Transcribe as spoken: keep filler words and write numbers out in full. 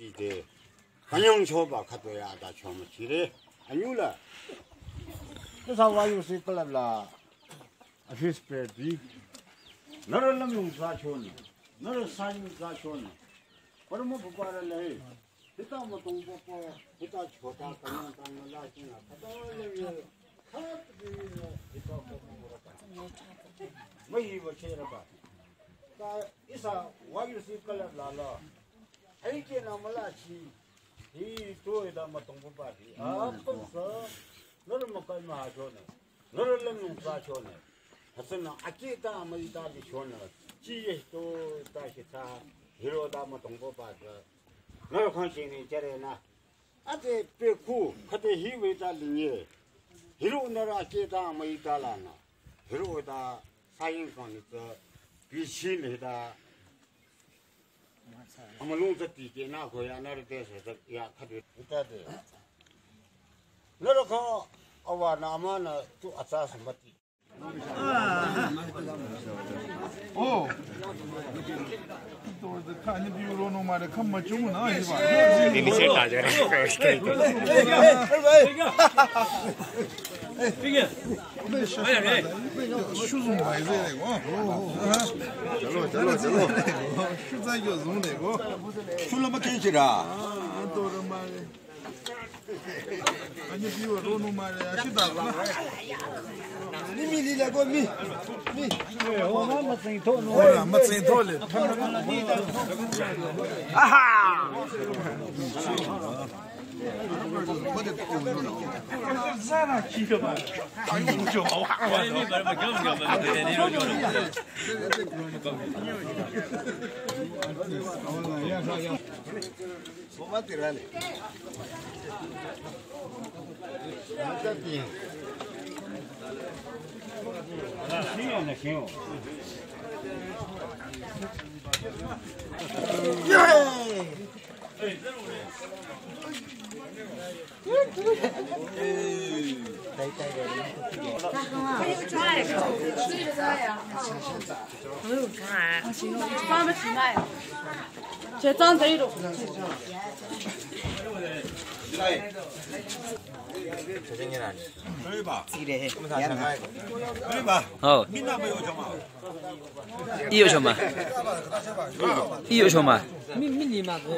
Ite, kanyang choba khütoh ya ta chomüchire. Anyüla. Ihsa Y U C club la, office bearerti. Nührü lümyung tsü chonü. Nührü saying tsü chonü. Parama pupara le. Hita mütong papa, hita chota kanyang tang la china. Khüta le ye. Khüta le ye. Hita papa mura pa. Mahi wa chera pa. Ta ihsa Y U C club la la. Aike na mülachi. Hi to ida mütong papa di. Apa sa. Nührü mükai mah chonü. Nührü lümyung tsü chonü. Hütsünü akita müita di chonü. Chi ye to ta shi ta. Hiro da mütong papa da. Nührü khyang chini chere na. Ate pe khu, khüte hi we ta linye. Hiro nührü akita müita la na. Hiro da saying kang ni tsü. Pi chi ni da. Amülung tsü tikehna ko ya nührü te se tsü ya khüdu. Ita de. Nührü kha awa na ama na tu atsa sambati. Oh. Ito de kha ni biu ro no ma de kha ma chung na hi ba. Ini saya tak ajar. Shu zung bai zai de go. Shu zai yo zung de go. Shu la ma kin chi da. Ah, to da ma. Ani biu ro no ma de, shi da. Ni mi li la go mi. Mi. Ora, ma tsing to le. Aha. Oh. Iyo choma. Iyo choma. Mi, mi ni ma go.